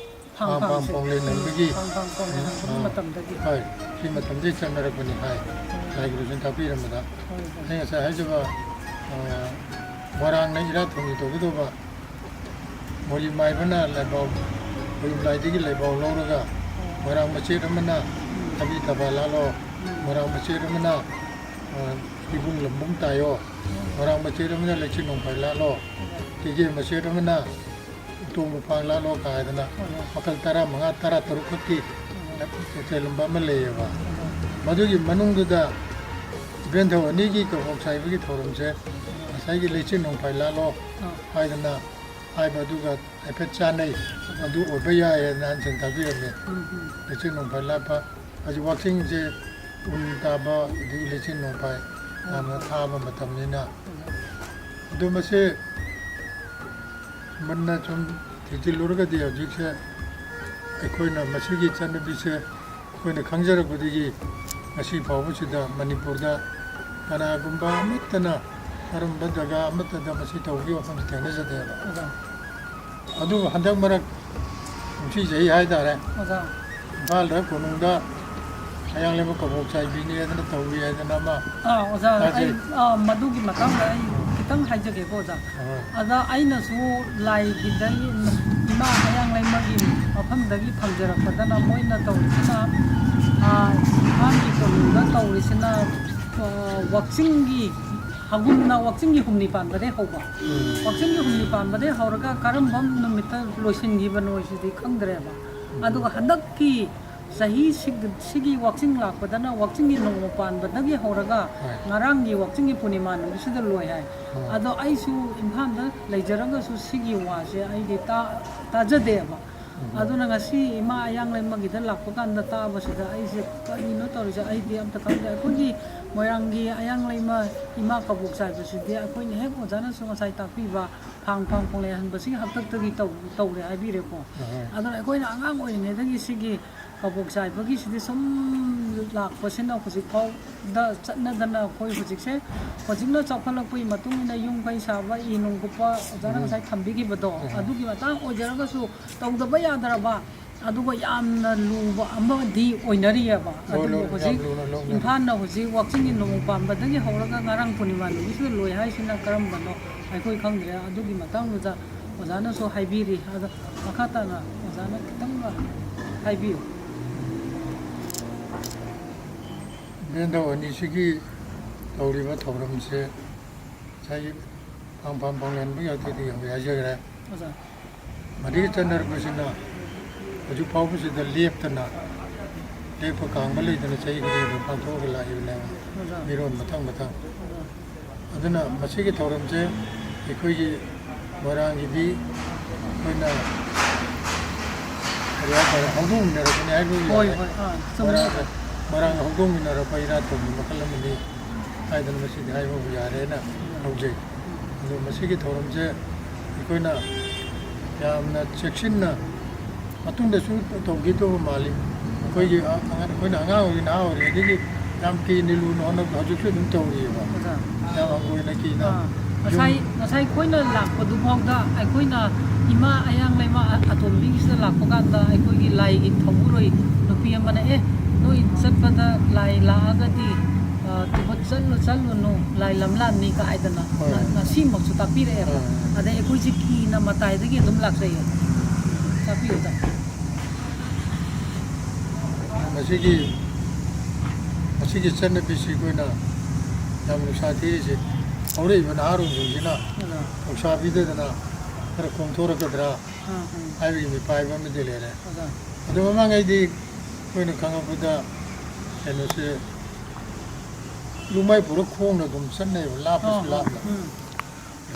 ꯐꯥꯡꯐꯥꯡ ꯐꯥꯡꯐꯥꯡꯁꯦ꯫ ꯄꯥꯎꯂꯦꯝ ꯅꯝꯕꯒꯤ ꯐꯥꯡꯐꯥꯡ ꯄꯥꯎꯂꯦꯝ ꯅꯝꯕꯒꯤ ꯎꯝ, ꯃꯇꯝꯗꯒꯤ꯫ ꯍꯣꯏ, ꯁꯤ ꯃꯇꯝꯗꯒꯤ ꯆꯠꯅꯔꯛꯄꯅꯤ ꯍꯥꯏ꯫ ꯎꯝ꯫ ꯂꯥꯏ ꯒꯨꯔꯨꯁꯤꯡ ꯇꯥꯛꯄꯤꯔꯝꯕꯗ꯫ ꯍꯣꯏ, ꯍꯣꯏ꯫ ꯑꯩ ꯉꯁꯥꯏ ꯍꯥꯏꯖꯕ, ꯑ, ꯃꯣꯏꯔꯥꯡꯅ ꯏꯔꯥꯠ ꯊꯧꯅꯤ ꯇꯧꯒꯗꯧꯕ ꯃꯣꯂꯤ ꯃꯥꯏꯕꯅ ꯂꯥꯏꯕꯥꯎ, ꯈꯣꯏꯔꯨꯝꯂꯥꯏꯗꯒꯤ ꯂꯥꯏꯕꯥꯎ ꯂꯧꯔꯒ ꯃꯣꯏꯔꯥꯡ ꯃꯆꯦꯠ ꯑꯃꯅ ꯊꯕꯤ ꯊꯕꯥ ꯂꯥꯠꯂꯣ, ꯃꯣꯏꯔꯥꯡ ꯃꯆꯦꯠ ꯑꯃꯅ, ꯑ, ꯏꯕꯨꯡ ꯂꯝꯕꯨꯡ ꯇꯥꯏꯌꯣ, ꯃꯣꯏꯔꯥꯡ ꯃꯆꯦꯠ ꯑꯃꯅ ꯂꯩꯆꯤꯟ ꯅꯣꯡꯐꯥꯏ ꯂꯥꯠꯂꯣ, ꯐꯤꯒꯦ ꯃꯆꯦꯠ ꯑꯃꯅ ꯇꯣꯡꯕ ꯐꯥꯡ ꯂꯥꯛꯂꯣ ꯀꯥꯏꯗꯅ ꯃꯈꯜ ꯇꯔꯥꯃꯉꯥ, ꯇꯔꯥꯇꯔꯨꯛ ꯈꯛꯀꯤ ꯆꯦꯜꯂꯝꯕ ꯑꯃ ꯂꯩꯌꯦꯕ꯫ ꯃꯗꯨꯒꯤ ꯃꯅꯨꯡꯗꯨꯗ ꯏꯕꯦꯟꯊꯧ ꯑꯅꯤꯒꯤ ꯀꯕꯣꯛ ꯆꯥꯏꯕꯒꯤ ꯊꯧꯔꯝꯁꯦ ꯉꯁꯥꯏꯒꯤ ꯂꯩꯆꯤꯟ ꯅꯣꯡꯐꯥꯏ ꯂꯥꯛꯂꯣ ꯍꯥꯏꯗꯅ ꯍꯥꯏꯕ ꯑꯗꯨꯒ ꯍꯥꯏꯐꯦꯠ ꯆꯥꯅꯩ꯫ ꯑꯗꯨ ꯑꯣꯏꯕ ꯌꯥꯏꯌꯦꯅ ꯑꯍꯟꯁꯤꯡ ꯇꯥꯛꯄꯤꯔꯝꯃꯤ꯫ ꯂꯩꯆꯤꯟ ꯅꯣꯡꯐꯥꯏ ꯂꯥꯛꯄ ꯍꯧꯖꯤꯛ ꯋꯥꯛꯆꯤꯡꯁꯦ ꯎꯟ ꯇꯥꯕ ꯑꯗꯒꯤ ꯂꯩꯆꯤꯟ ꯅꯣꯡꯐꯥꯏ ꯌꯥꯝꯅ ꯊꯥꯕ ꯃꯇꯝꯅꯤꯅ꯫ ꯑꯗꯨ ꯃꯁꯤ ꯃꯨꯟꯅ ꯁꯨꯝ ꯊꯤꯖꯤꯜꯂꯨꯔꯒꯗꯤ ꯍꯧꯖꯤꯛꯁꯦ ꯑꯩꯈꯣꯏꯅ ꯃꯁꯤꯒꯤ ꯆꯠꯅꯕꯤꯁꯦ ꯑꯩꯈꯣꯏꯅ ꯈꯪꯖꯔꯛꯄꯗꯒꯤ ꯉꯁꯤ ꯐꯥꯎꯕꯁꯤꯗ ꯃꯅꯤꯄꯨꯔꯗ ꯀꯅꯥꯒꯨꯝꯕ ꯑꯃꯠꯇꯅ ꯀꯔꯝꯕ ꯖꯒꯥ ꯑꯃꯠꯇꯗ ꯃꯁꯤ ꯇꯧꯕꯒꯤ ꯋꯥꯐꯝꯁꯤ ꯊꯦꯡꯅꯖꯗꯦꯕ꯫ ꯑꯣꯖꯥ꯫ ꯑꯗꯨꯕꯨ ꯍꯟꯗꯛ ꯃꯔꯛ ꯀꯨꯝꯁꯤ ꯆꯍꯤ ꯍꯥꯏꯇꯥꯔꯦ, ꯑꯣꯖꯥ꯫ ꯏꯝꯐꯥꯜꯗ ꯀꯣꯅꯨꯡꯗ ꯍꯌꯥꯡ ꯂꯩꯃ ꯀꯕꯣꯛ ꯆꯥꯏꯕꯤꯅꯤ ꯍꯥꯏꯗꯅ ꯇꯧꯏ ꯍꯥꯏꯗꯅ ꯑꯃ ꯑꯥ, ꯑꯣꯖꯥ, ꯇꯥꯖꯩ꯫ ꯑꯩ, ꯑꯥ, ꯃꯗꯨꯒꯤ ꯃꯇꯥꯡꯗ ꯑꯩ ꯈꯤꯇꯪ ꯍꯥꯏꯖꯒꯦꯀꯣ, ꯑꯣꯖꯥ꯫ ꯑꯥ꯫ ꯑꯗ ꯑꯩꯅꯁꯨ ꯂꯥꯏꯒꯤꯗꯒꯤ, ꯏꯃꯥ ꯍꯌꯥꯡ ꯂꯩꯃꯒꯤ ꯃꯐꯝꯗꯒꯤ ꯐꯪꯖꯔꯛꯄꯗꯅ ꯃꯣꯏꯅ ꯇꯧꯔꯤꯁꯤꯅ, ꯑꯥ, ꯏꯝꯐꯥꯜꯒꯤ ꯀꯣꯅꯨꯡꯗ ꯇꯧꯔꯤꯁꯤꯅ, ꯑꯥ, ꯋꯥꯛꯆꯤꯡꯒꯤ ꯍꯒꯨꯝꯅ ꯋꯥꯛꯆꯤꯡꯒꯤ ꯍꯨꯝꯅꯤ ꯄꯥꯟꯕꯗꯩ ꯍꯧꯕ꯫ ꯎꯝ꯫ ꯋꯥꯛꯆꯤꯡꯒꯤ ꯍꯨꯝꯅꯤ ꯄꯥꯟꯕꯗꯩ ꯍꯧꯔꯒ ꯀꯔꯝꯕ ꯅꯨꯃꯤꯠꯇ ꯂꯣꯏꯁꯤꯟꯈꯤꯕꯅꯣ ꯁꯤꯗꯤ ꯈꯪꯗ꯭ꯔꯦꯕ꯫ ꯎꯝ꯫ ꯑꯗꯨꯒ ꯍꯟꯗꯛꯀꯤ ꯆꯍꯤ ꯁꯤꯒ-, ꯁꯤꯒꯤ ꯋꯥꯛꯆꯤꯡ ꯂꯥꯛꯄꯗꯅ ꯋꯥꯛꯆꯤꯡꯒꯤ ꯅꯣꯡꯃ ꯄꯥꯟꯕꯗꯒꯤ ꯍꯧꯔꯒ ꯍꯣꯏ꯫ ꯉꯔꯥꯡꯒꯤ ꯋꯥꯛꯆꯤꯡꯒꯤ ꯄꯨꯔꯅꯤꯃꯥ ꯅꯨꯃꯤꯠꯁꯤꯗ ꯂꯣꯏ ꯍꯥꯏ꯫ ꯍꯣꯏ꯫ ꯑꯗꯣ ꯑꯩꯁꯨ ꯏꯝꯐꯥꯜꯗ ꯂꯩꯖꯔꯒꯁꯨ ꯁꯤꯒꯤ ꯋꯥꯁꯦ ꯑꯩꯗꯤ ꯇꯥ-, ꯇꯥꯖꯗꯦꯕ꯫ ꯎꯝ꯫ ꯑꯗꯨꯅ ꯉꯁꯤ ꯏꯃꯥ ꯑꯌꯥꯡ ꯂꯩꯃꯒꯤꯗ ꯂꯥꯛꯄ ꯀꯥꯟꯗ ꯇꯥꯕꯁꯤꯗ ꯑꯩꯁꯦ ꯀꯔꯤꯅꯣ ꯇꯧꯔꯤꯁꯦ, ꯑꯩꯗꯤ ꯑꯝꯇ ꯈꯪꯗꯦ꯫ ꯑꯩꯈꯣꯏꯒꯤ ꯃꯣꯏꯔꯥꯡꯒꯤ ꯑꯌꯥꯡ ꯂꯩꯃ ꯏꯃꯥ ꯀꯕꯣꯛ ꯆꯥꯏꯕꯁꯤꯗꯤ ꯑꯩꯈꯣꯏꯅ ꯍꯦꯛ ꯑꯣꯖꯥꯅꯁꯨ ꯉꯁꯥꯏ ꯇꯥꯛꯄꯤꯕ ꯐꯥꯡ ꯐꯥꯡ ꯈꯣꯡꯂꯩ ꯍꯟꯕꯁꯤꯒꯤ ꯍꯥꯛꯇꯛꯇꯒꯤ ꯇꯧ-, ꯇꯧꯔꯦ ꯍꯥꯏꯕꯤꯔꯦꯀꯣ꯫ ꯑꯍꯣꯏ꯫ ꯑꯗꯨꯅ ꯑꯩꯈꯣꯏꯅ ꯑꯉꯥꯡ ꯑꯣꯏꯔꯤꯉꯩꯗꯒꯤ ꯁꯤꯒꯤ ꯀꯕꯣꯛ ꯆꯥꯏꯕꯒꯤꯁꯤꯗꯤ ꯁꯨꯝ ꯂꯥꯛꯄꯁꯤꯅ ꯍꯧꯖꯤꯛ ꯐꯥꯎꯗ ꯆꯠꯅꯗꯅ ꯑꯩꯈꯣꯏ ꯍꯧꯖꯤꯛꯁꯦ, ꯍꯧꯖꯤꯛꯅ ꯆꯥꯎꯈꯠꯂꯛꯄꯒꯤ ꯃꯇꯨꯡ ꯏꯟꯅ ꯌꯨꯝ ꯀꯩ ꯁꯥꯕ, ꯏ ꯅꯨꯡ ꯀꯨꯞꯄ, ꯑꯣꯖꯥꯅ ꯎꯝ꯫ ꯉꯁꯥꯏ ꯊꯝꯕꯤꯈꯤꯕꯗꯣ, ꯎꯝ꯫ ꯑꯗꯨꯒꯤ ꯃꯇꯥꯡ ꯑꯣꯏꯖꯔꯒꯁꯨ ꯇꯧꯗꯕ ꯌꯥꯗ꯭ꯔꯕ, ꯑꯗꯨꯒ ꯌꯥꯝꯅ ꯂꯨꯕ ꯑꯃꯗꯤ ꯑꯣꯏꯅꯔꯤꯑꯕ꯫ ꯍꯣꯏ, ꯑꯗꯨꯕꯨ ꯂꯧ-, ꯌꯥꯝ ꯍꯧꯖꯤꯛ ꯂꯨꯅ ꯂꯧꯅꯔꯦ꯫ ꯏꯝꯐꯥꯜꯅ ꯍꯧꯖꯤꯛ ꯋꯥꯛꯆꯤꯡꯒꯤ ꯅꯣꯡꯃ ꯄꯥꯟꯕꯗꯒꯤ ꯍꯧꯔꯒ ꯉꯔꯥꯡ ꯄꯨꯔꯅꯤꯃꯥ ꯅꯨꯃꯤꯠꯁꯤꯗ ꯂꯣꯏ ꯍꯥꯏꯁꯤꯅ ꯀꯔꯝꯕꯅꯣ ꯑꯩꯈꯣꯏ ꯈꯪꯗ꯭ꯔꯦ꯫ ꯑꯗꯨꯒꯤ ꯃꯇꯥꯡꯗꯨꯗ ꯑꯣꯖꯥꯅꯁꯨ ꯍꯥꯏꯕꯤꯔꯤ꯫ ꯑꯗꯣ ꯃꯈꯥ ꯇꯥꯅ ꯑꯣꯖꯥꯅ ꯈꯤꯇꯪꯒ ꯍꯥꯏꯕꯤꯌꯨ꯫ ꯏꯕꯦꯟꯊꯧ ꯑꯅꯤꯁꯤꯒꯤ ꯇꯧꯔꯤꯕ ꯊꯧꯔꯝꯁꯦ ꯉꯁꯥꯏꯒꯤ ꯐꯥꯡ ꯐꯥꯡ ꯐꯥꯡꯂꯦꯟꯕꯒꯤ ꯍꯥꯛꯇꯛꯇꯒꯤ ꯍꯧꯔꯦ ꯍꯥꯏꯖꯈ꯭ꯔꯦ꯫ ꯑꯣꯖꯥ꯫ ꯃꯗꯨꯒꯤ ꯆꯠꯅꯔꯛꯄꯁꯤꯅ ꯍꯧꯖꯤꯛ ꯐꯥꯎꯕꯁꯤꯗ ꯂꯦꯞꯇꯅ, ꯂꯦꯞꯄ ꯀꯥꯡꯕ ꯂꯩꯇꯅ ꯆꯍꯤ ꯈꯨꯗꯤꯡꯒꯤ ꯑꯗꯨꯝ ꯄꯥꯡꯊꯣꯛꯑꯒ ꯂꯥꯛꯏꯕꯅꯦꯕ, ꯃꯤꯔꯣꯟ ꯃꯊꯪ ꯃꯊꯪ꯫ ꯑꯗꯨꯅ ꯃꯁꯤꯒꯤ ꯊꯧꯔꯝꯁꯦ ꯑꯩꯈꯣꯏꯒꯤ ꯃꯣꯏꯔꯥꯡꯒꯤꯗꯤ ꯑꯩꯈꯣꯏꯅ ꯀꯔꯤ ꯍꯥꯏꯇꯥꯔꯦ, ꯍꯧꯗꯣꯡꯃꯤꯟꯅꯔꯛꯄꯅꯤ ꯍꯥꯏꯕ ꯍꯣꯏ, ꯌꯥꯔꯦ꯫ ꯍꯣꯏ, ꯑꯥ, ꯆꯨꯝꯃꯦ꯫ ꯃꯣꯏꯔꯥꯡꯒ, ꯃꯣꯏꯔꯥꯡꯒ ꯍꯧꯗꯣꯡꯃꯤꯟꯅꯔꯛꯄ ꯏꯔꯥꯠ ꯊꯧꯅꯤ ꯃꯈꯜ ꯑꯃꯅꯤ ꯍꯥꯏꯗꯅ ꯃꯁꯤꯗꯤ ꯍꯥꯏꯕꯕꯨ ꯌꯥꯔꯦꯅ ꯂꯧꯖꯩ꯫ ꯑꯗꯣ ꯃꯁꯤꯒꯤ ꯊꯧꯔꯝꯁꯦ ꯑꯩꯈꯣꯏꯅ ꯌꯥꯝꯅ ꯆꯦꯛꯁꯤꯟꯅ ꯃꯇꯨꯡꯗꯁꯨ ꯇꯧꯈꯤꯗꯧꯕ ꯃꯥꯜꯂꯤ꯫ ꯑꯩꯈꯣꯏꯒꯤ ꯑ-, ꯑꯉꯥꯡ, ꯑꯩꯈꯣꯏꯅ ꯑꯉꯥꯡ ꯑꯣꯏꯔꯤ, ꯅꯍꯥ ꯑꯣꯏꯔꯤꯉꯩꯗꯒꯤ ꯌꯥꯝ ꯀꯤꯅ ꯂꯨꯅ ꯍꯣꯠꯅꯕꯗꯣ ꯍꯧꯖꯤꯛꯁꯨ ꯑꯗꯨꯝ ꯇꯧꯔꯤꯑꯕ꯫ ꯑꯣꯖꯥ꯫ ꯌꯥꯝ ꯍꯪꯒꯣꯏꯅ ꯀꯤꯅ ꯑꯥ, ꯌꯨꯝ ꯉꯁꯥꯏ, ꯉꯁꯥꯏ ꯑꯩꯈꯣꯏꯅ ꯂꯥꯛꯄꯗꯨꯐꯥꯎꯗ ꯑꯩꯈꯣꯏꯅ ꯏꯃꯥ ꯑꯌꯥꯡ ꯂꯩꯃ ꯑ-, ꯑꯇꯣꯝꯕꯤꯒꯤꯁꯤꯗ ꯂꯥꯛꯄ ꯀꯥꯟꯗ ꯑꯩꯈꯣꯏꯒꯤ ꯂꯥꯏꯒꯤ ꯊꯧꯕꯨꯔꯣꯏ ꯅꯨꯄꯤ ꯑꯃꯅ, "ꯑꯦ, ꯅꯣꯏ ꯆꯠꯄꯗ ꯂꯥꯏ ꯂꯥꯛꯑꯒꯗꯤ, ꯑ, ꯇꯨꯕꯠ ꯆꯠꯂꯨ-, ꯆꯠꯂꯨꯅꯨ, ꯂꯥꯏ ꯂꯝꯂꯥꯟꯅꯤ" ꯀꯥꯏꯗꯅ ꯍꯣꯏ꯫ ꯉ-, ꯉꯁꯤꯃꯛꯁꯨ ꯇꯥꯛꯄꯤꯔꯛꯑꯦꯕ꯫ ꯍꯣꯏ꯫ ꯑꯗꯩ ꯑꯩꯈꯣꯏꯁꯦ ꯀꯤꯅ ꯃꯇꯥꯏꯗꯒꯤ ꯑꯗꯨꯝ ꯂꯥꯛꯆꯩꯌꯦ꯫ ꯇꯥꯛꯄꯤꯌꯨ, ꯇꯥꯛꯄꯤꯌꯨ꯫ ꯃꯁꯤꯒꯤ, ꯃꯁꯤꯒꯤ ꯆꯠꯅꯕꯤꯁꯤ ꯑꯩꯈꯣꯏꯅ ꯌꯥꯝ ꯅꯨꯡꯁꯥ ꯊꯤꯔꯤꯁꯦ, ꯍꯧꯔꯛꯏꯕ ꯅꯍꯥꯔꯣꯜꯁꯤꯡꯁꯤꯅ ꯑꯣꯖꯥ꯫ ꯅꯨꯡꯁꯥ ꯄꯤꯗꯗꯅ ꯈꯔ ꯀꯣꯝꯊꯣꯔꯛꯀꯗ꯭ꯔꯥ ꯑꯥ, ꯎꯝ꯫ ꯍꯥꯏꯕꯒꯤ ꯃꯤꯄꯥꯏꯕ ꯑꯃꯗꯤ ꯂꯩꯔꯦ꯫ ꯑꯣꯖꯥ꯫ ꯑꯗꯨ ꯃꯃꯥꯡꯉꯩꯗꯤ ꯑꯩꯈꯣꯏꯅ ꯈꯪꯉꯛꯄꯗ ꯀꯩꯅꯣꯁꯦ, ꯂꯨꯃꯥꯏ ꯄꯨꯔ ꯈꯣꯡꯅ ꯑꯗꯨꯝ ꯆꯠꯅꯩꯕ, ꯂꯥꯞꯄꯁꯨ ꯑꯥ, ꯑꯥ, ꯂꯥꯞꯅ꯫ ꯎꯝ꯫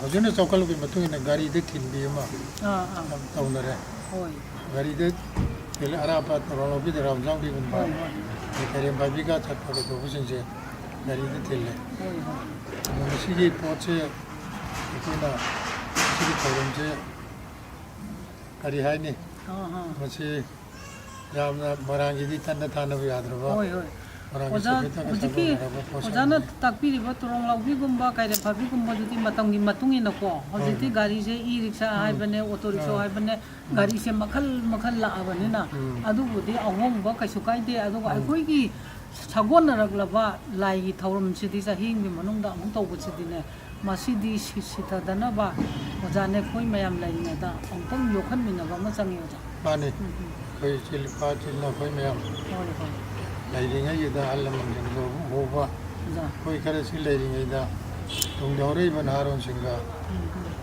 ꯍꯧꯖꯤꯛꯅ ꯆꯥꯎꯈꯠꯂꯛꯄꯒꯤ ꯃꯇꯨꯡ ꯏꯟꯅ ꯒꯥꯔꯤꯗ ꯊꯤꯟꯕꯤ ꯑꯃ ꯑꯥ, ꯑꯥ꯫ ꯌꯥꯝ ꯇꯧꯅꯔꯦ꯫ ꯍꯣꯏ꯫ ꯒꯥꯔꯤꯗ ꯊꯤꯜꯂꯦ, ꯑꯔꯥꯞꯄ ꯊꯧꯔꯥꯡ ꯂꯧꯕꯤꯗ ꯔꯥꯝꯖꯥꯡꯕꯤꯒꯨꯝꯕ, ꯍꯣꯏ, ꯍꯣꯏ꯫ ꯑꯗꯩ ꯀꯩꯔꯦꯝ ꯄꯥꯏꯕꯤꯒ ꯆꯠꯄ ꯀꯩꯗꯧꯕꯁꯤꯡꯁꯦ ꯒꯥꯔꯤꯗ ꯊꯤꯜꯂꯦ꯫ ꯍꯣꯏ, ꯍꯣꯏ꯫ ꯑꯗꯣ ꯃꯁꯤꯒꯤ ꯄꯣꯠꯁꯦ ꯑꯩꯈꯣꯏꯅ, ꯃꯁꯤꯒꯤ ꯊꯧꯔꯝꯁꯦ ꯀꯔꯤ ꯍꯥꯏꯅꯤ? ꯑꯥ, ꯑꯥ꯫ ꯃꯁꯤ ꯌꯥꯝꯅ ꯃꯣꯏꯔꯥꯡꯒꯤꯗꯤ ꯇꯠꯅ ꯊꯥꯅꯕ ꯌꯥꯗ꯭ꯔꯕ, ꯍꯣꯏ, ꯍꯣꯏ꯫ ꯃꯣꯏꯔꯥꯡꯒꯤ ꯑꯣꯖꯥ, ꯁꯦꯟꯃꯤꯠꯇꯒ ꯍꯧꯖꯤꯛꯀꯤ ꯁꯥꯒꯣꯟꯅꯔꯕ ꯄꯣꯠꯁꯛꯅꯤ꯫ ꯑꯣꯖꯥꯅ ꯇꯥꯛꯄꯤꯔꯤꯕ ꯇꯣꯔꯣꯡ ꯂꯥꯎꯕꯤꯒꯨꯝꯕ, ꯀꯩꯔꯦꯝ ꯐꯥꯕꯤꯒꯨꯝꯕꯗꯨꯗꯤ ꯃꯇꯝꯒꯤ ꯃꯇꯨꯡ ꯏꯟꯅꯀꯣ, ꯍꯣꯏ, ꯍꯧꯖꯤꯛꯇꯤ ꯍꯣꯏ꯫ ꯒꯥꯔꯤꯁꯦ ꯏ ꯔꯤꯛꯁꯥ ꯎꯝ꯫ ꯍꯥꯏꯕꯅꯦ, ꯑꯣꯇꯣ ꯔꯤꯛꯁꯣ ꯎꯝ꯫ ꯍꯥꯏꯕꯅꯦ, ꯎꯝ꯫ ꯒꯥꯔꯤꯁꯦ ꯃꯈꯜ ꯃꯈꯜ ꯂꯥꯛꯑꯕꯅꯤꯅ, ꯎꯝ꯫ ꯑꯗꯨꯕꯨꯗꯤ ꯑꯍꯣꯡꯕ ꯀꯩꯁꯨ ꯀꯥꯏꯗꯦ꯫ ꯑꯗꯨꯒ ꯎꯝ꯫ ꯑꯩꯈꯣꯏꯒꯤ ꯁꯥꯒꯣꯟꯅꯔꯛꯂꯕ ꯂꯥꯏꯒꯤ ꯊꯧꯔꯝꯁꯤꯗꯤ ꯆꯍꯤ ꯑꯃꯒꯤ ꯃꯅꯨꯡꯗ ꯑꯃꯨꯛ ꯇꯧꯕꯁꯤꯗꯤꯅꯦ, ꯃꯁꯤꯗꯤ ꯁꯤ-, ꯁꯤꯊꯗꯅꯕ ꯑꯣꯖꯥ ꯅꯈꯣꯏ ꯃꯌꯥꯝ ꯂꯩꯔꯤꯉꯩꯗ ꯑꯃꯨꯛꯇꯪ ꯌꯣꯛꯈꯠꯃꯤꯟꯅꯕ ꯑꯃ ꯆꯪꯉꯤ, ꯑꯣꯖꯥ꯫ ꯃꯥꯅꯤ꯫ ꯎꯝ, ꯎꯝ꯫ ꯑꯩꯈꯣꯏ ꯏꯆꯤꯜ ꯏꯄꯥ ꯏꯆꯤꯜ ꯏꯅꯥꯎ ꯑꯩꯈꯣꯏ ꯃꯌꯥꯝ ꯍꯣꯏ, ꯍꯣꯏ꯫ ꯂꯩꯔꯤꯉꯩꯁꯤꯗ ꯑꯍꯜ ꯂꯃꯟꯁꯤꯡꯗ ꯍꯧꯕ ꯑꯣꯖꯥ꯫ ꯑꯩꯈꯣꯏ ꯈꯔꯁꯤ ꯂꯩꯔꯤꯉꯩꯗ ꯇꯨꯡꯗ ꯍꯧꯔꯛꯏꯕ ꯅꯍꯥꯔꯣꯟꯁꯤꯡꯒ ꯎꯝ, ꯎꯝ꯫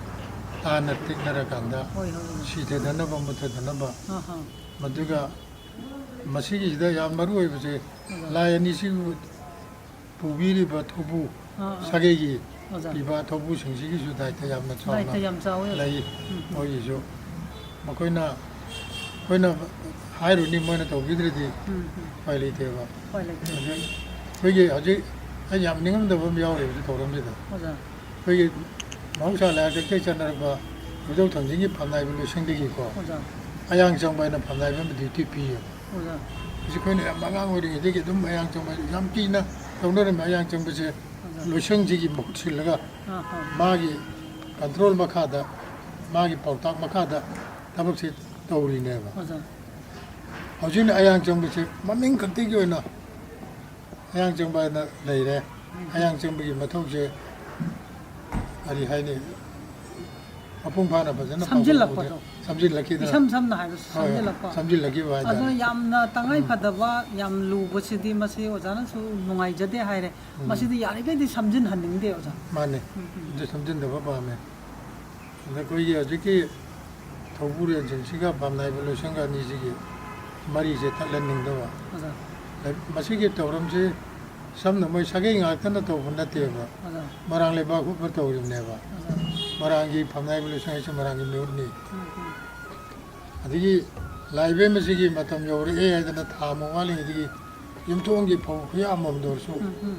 ꯇꯥꯅ ꯇꯤꯛꯅꯔꯀꯥꯟꯗ ꯍꯣꯏ, ꯍꯣꯏ, ꯍꯣꯏ꯫ ꯁꯤꯊꯗꯅꯕ, ꯃꯨꯊꯗꯅꯕ꯫ ꯑꯥ, ꯑꯥ꯫ ꯃꯗꯨꯒ ꯃꯁꯤꯒꯤꯁꯤꯗ ꯌꯥꯝ ꯃꯔꯨ ꯑꯣꯏꯕꯁꯦ, ꯑꯣꯖꯥ꯫ ꯂꯥꯏ ꯑꯅꯤꯁꯤꯕꯨ ꯄꯨꯕꯤꯔꯤꯕ ꯊꯧꯕꯨ, ꯑꯥ, ꯑꯥ꯫ ꯁꯥꯒꯩꯒꯤ ꯑꯣꯖꯥ꯫ ꯄꯤꯕ ꯊꯧꯕꯨꯁꯤꯡꯁꯤꯒꯤꯁꯨ ꯗꯥꯏꯇ ꯌꯥꯝꯅ ꯆꯥꯎꯅ ꯗꯥꯏꯇ ꯌꯥꯝ ꯆꯥꯎꯋꯦ, ꯑꯣꯖꯥ꯫ ꯂꯩ꯫ ꯎꯝ, ꯎꯝ꯫ ꯃꯣꯏꯒꯤꯁꯨ, ꯃꯈꯣꯏꯅ, ꯑꯩꯈꯣꯏꯅ ꯍꯥꯏꯔꯨꯅꯤ, ꯃꯣꯏꯅ ꯇꯧꯕꯤꯗ꯭ꯔꯗꯤ ꯎꯝ, ꯎꯝ꯫ ꯎꯄꯥꯏ ꯂꯩꯇꯦꯕ꯫ ꯎꯄꯥꯏ ꯂꯩꯇꯦ꯫ ꯑꯗꯩ ꯑꯩꯈꯣꯏꯒꯤ ꯍꯧꯖꯤꯛ ꯑꯩ ꯌꯥꯝ ꯅꯤꯡꯉꯝꯗꯕ ꯑꯃ ꯌꯥꯎꯔꯤꯕ ꯊꯧꯔꯝꯁꯤꯗ꯫ ꯑꯣꯖꯥ꯫ ꯑꯩꯈꯣꯏꯒꯤ ꯃꯍꯧꯁꯥ ꯂꯥꯏꯔꯤꯛꯇꯒꯤ ꯆꯠꯅꯔꯛꯄ ꯏꯕꯨꯙꯧ ꯊꯥꯡꯖꯤꯡꯒꯤ ꯐꯝꯅꯥꯏꯕ ꯂꯣꯏꯁꯪꯗꯒꯤꯀꯣ, ꯑꯣꯖꯥ꯫ ꯑꯌꯥꯡ ꯆꯪꯕ ꯍꯥꯏꯅ ꯐꯝꯅꯥꯏꯕ ꯑꯃ ꯗ꯭ꯌꯨꯇꯤ ꯄꯤꯌꯦꯕ꯫ ꯑꯣꯖꯥ꯫ ꯍꯧꯖꯤꯛ ꯑꯩꯈꯣꯏꯅ ꯌꯥꯝ ꯑꯉꯥꯡ ꯑꯣꯏꯔꯤꯉꯩꯗꯒꯤ ꯑꯗꯨꯝ ꯑꯌꯥꯡ ꯆꯪꯕ ꯌꯥꯝ ꯀꯤꯅ ꯂꯧꯅꯔꯝꯃꯤ꯫ ꯑꯌꯥꯡ ꯆꯪꯕꯁꯦ ꯑꯣꯖꯥ꯫ ꯂꯣꯏꯁꯪꯁꯤꯒꯤ ꯃꯍꯨꯠ ꯁꯤꯜꯂꯒ ꯑꯥ, ꯑꯥ꯫ ꯃꯥꯒꯤ ꯀꯟꯇ꯭ꯔꯣꯜ ꯃꯈꯥꯗ, ꯃꯥꯒꯤ ꯄꯥꯎꯇꯥꯛ ꯃꯈꯥꯗ ꯊꯕꯛꯁꯦ ꯇꯧꯔꯤꯅꯦꯕ꯫ ꯑꯣꯖꯥ꯫ ꯍꯧꯖꯤꯛꯅ ꯑꯌꯥꯡ ꯆꯪꯕꯁꯦ ꯃꯃꯤꯡ ꯈꯛꯇꯒꯤ ꯑꯣꯏꯅ ꯑꯌꯥꯡ ꯆꯪꯕ ꯍꯥꯏꯅ ꯂꯩꯔꯦ꯫ ꯑꯌꯥꯡ ꯆꯪꯕꯒꯤ ꯃꯊꯧꯁꯦ ꯀꯔꯤ ꯍꯥꯏꯅꯤ? ꯃꯄꯨꯡ ꯐꯥꯅ ꯐꯖꯅ ꯁꯝꯖꯤꯜꯂꯛꯄꯗꯣ꯫ ꯄꯥꯡꯊꯣꯛꯄ ꯁꯝꯖꯤꯜꯂꯛꯈꯤꯗꯅ꯫ ꯏꯁꯝ ꯁꯝꯅ ꯍꯥꯏꯕꯁꯨ ꯍꯣꯏ, ꯍꯣꯏ꯫ ꯁꯝꯖꯤꯜꯂꯛꯄ꯫ ꯁꯝꯖꯤꯜꯂꯛꯈꯤꯕ ꯍꯥꯏꯇꯥꯔꯦ꯫ ꯑꯗꯣ ꯌꯥꯝꯅ ꯇꯉꯥꯏ ꯐꯗꯕ, ꯌꯥꯝ ꯂꯨꯕꯁꯤꯗꯤ ꯃꯁꯤ ꯑꯣꯖꯥꯅꯁꯨ ꯅꯨꯡꯉꯥꯏꯖꯗꯦ ꯍꯥꯏꯔꯦ꯫ ꯃꯁꯤꯗꯤ ꯌꯥꯔꯤꯈꯩꯗꯤ ꯁꯝꯖꯤꯟꯍꯟꯅꯤꯡꯗꯦ, ꯑꯣꯖꯥ꯫ ꯃꯥꯅꯦ꯫ ꯎꯝ, ꯎꯝ꯫ ꯑꯗꯨ ꯁꯝꯖꯤꯟꯗꯕ ꯄꯥꯝꯃꯦ꯫ ꯑꯗ ꯑꯩꯈꯣꯏꯒꯤ ꯍꯧꯖꯤꯛꯀꯤ ꯊꯧꯕꯨ ꯔꯦꯟꯖꯤꯡꯁꯤꯒ ꯐꯝꯅꯥꯏꯕ ꯂꯣꯏꯁꯪꯒ ꯑꯅꯤꯁꯤꯒꯤ ꯃꯔꯤꯁꯦ ꯇꯠꯍꯟꯅꯤꯡꯗꯕ꯫ ꯑꯣꯖꯥ꯫ ꯃꯁꯤꯒꯤ ꯊꯧꯔꯝꯁꯤ ꯁꯝꯅ ꯃꯣꯏ ꯁꯥꯒꯩ ꯉꯥꯛꯇꯅ ꯇꯧꯕ ꯅꯠꯇꯦꯕ꯫ ꯑꯣꯖꯥ꯫ ꯃꯣꯏꯔꯥꯡ ꯂꯩꯕꯥꯛ ꯍꯨꯞꯅ ꯇꯧꯔꯤꯕꯅꯦꯕ꯫ ꯑꯣꯖꯥ꯫ ꯃꯣꯏꯔꯥꯡꯒꯤ ꯐꯝꯅꯥꯏꯕ ꯂꯣꯏꯁꯪ ꯍꯥꯏꯁꯦ ꯃꯣꯏꯔꯥꯡꯒꯤ ꯃꯤꯍꯨꯠꯅꯤ꯫ ꯎꯝ, ꯎꯝ꯫ ꯑꯗꯒꯤ ꯂꯥꯏꯕꯦꯝ ꯑꯁꯤꯒꯤ ꯃꯇꯝ ꯌꯧꯔꯛꯑꯦ ꯍꯥꯏꯗꯅ ꯊꯥ ꯑꯃꯨꯛ ꯋꯥꯠꯂꯤꯉꯩꯗꯒꯤ ꯌꯨꯝꯊꯣꯡꯒꯤ ꯐꯧ ꯈꯨꯌꯥꯝ ꯑꯃꯗ ꯑꯣꯏꯔꯁꯨ ꯎꯝ, ꯎꯝ꯫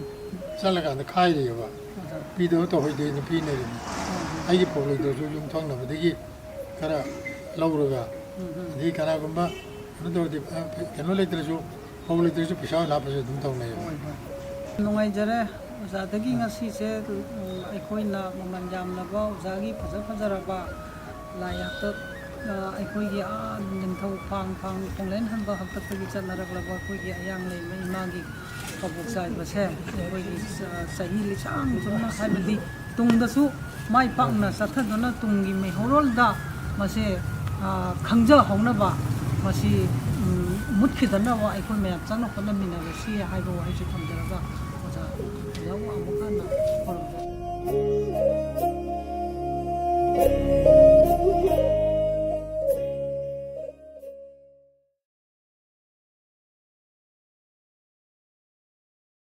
ꯆꯠꯂꯀꯥꯟꯗ ꯈꯥꯏꯔꯤꯑꯕ꯫ ꯑꯣꯖꯥ꯫ ꯄꯤꯗꯕ ꯇꯧꯍꯩꯗꯦꯅ ꯄꯤꯅꯔꯤꯅꯤ꯫ ꯎꯝ, ꯎꯝ꯫ ꯑꯩꯒꯤ ꯐꯧ ꯂꯩꯇ꯭ꯔꯁꯨ ꯌꯨꯝꯊꯪꯅꯕꯗꯒꯤ ꯈꯔ ꯂꯧꯔꯒ, ꯎꯝ, ꯎꯝ꯫ ꯑꯗꯒꯤ ꯀꯅꯥꯒꯨꯝꯕ ꯀꯩꯅꯣ ꯇꯧꯔꯗꯤ, ꯑ, ꯀꯩꯅꯣ ꯂꯩꯇ꯭ꯔꯁꯨ, ꯐꯧ ꯂꯩꯇ꯭ꯔꯁꯨ ꯄꯩꯁꯥ ꯑꯣꯏꯅ ꯍꯥꯞꯄꯁꯨ ꯑꯗꯨꯝ ꯇꯧꯅꯩꯌꯦꯕ꯫ ꯍꯣꯏ, ꯍꯣꯏ꯫ ꯅꯨꯡꯉꯥꯏꯖꯔꯦ ꯑꯣꯖꯥꯗꯒꯤ ꯉꯁꯤꯁꯦ, ꯎꯝ, ꯑꯩꯈꯣꯏꯅ ꯃꯃꯜ ꯌꯥꯝꯂꯕ ꯑꯣꯖꯥꯒꯤ ꯐꯖ ꯐꯖꯔꯕ ꯂꯥꯏ ꯍꯥꯛꯇꯛ, ꯑ, ꯑꯩꯈꯣꯏꯒꯤ ꯑꯥ ꯅꯤꯡꯊꯧ ꯐꯥꯡ ꯐꯥꯡ ꯈꯣꯡꯂꯦꯟ ꯍꯟꯕ ꯍꯥꯛꯇꯛꯇꯒꯤ ꯆꯠꯅꯔꯛꯂꯕ ꯑꯩꯈꯣꯏꯒꯤ ꯑꯌꯥꯡ ꯂꯩꯃ ꯏꯃꯥꯒꯤ ꯀꯕꯣꯛ ꯆꯥꯏꯕꯁꯦ ꯑꯩꯈꯣꯏꯒꯤ ꯆ-, ꯆꯍꯤ ꯂꯤꯁꯥꯡ ꯆꯨꯝꯅ, ꯍꯥꯏꯕꯗꯤ ꯇꯨꯡꯗꯁꯨ ꯃꯥꯏ ꯄꯥꯛꯅ ꯆꯠꯊꯗꯨꯅ ꯇꯨꯡꯒꯤ ꯃꯩꯍꯧꯔꯣꯜꯗ ꯃꯁꯦ, ꯑ, ꯈꯪꯖꯍꯧꯅꯕ, ꯃꯁꯤ, ꯎꯝ, ꯃꯨꯠꯈꯤꯗꯅꯕ ꯑꯩꯈꯣꯏ ꯃꯌꯥꯝ ꯆꯪꯅ ꯍꯣꯠꯅꯃꯤꯟꯅꯔꯁꯤ ꯍꯥꯏꯕ ꯋꯥꯍꯩꯁꯨ ꯊꯝꯖꯔꯒ ꯑꯣꯖꯥ, ꯑꯣꯖꯥꯕꯨ ꯑꯃꯨꯛ ꯍꯟꯅ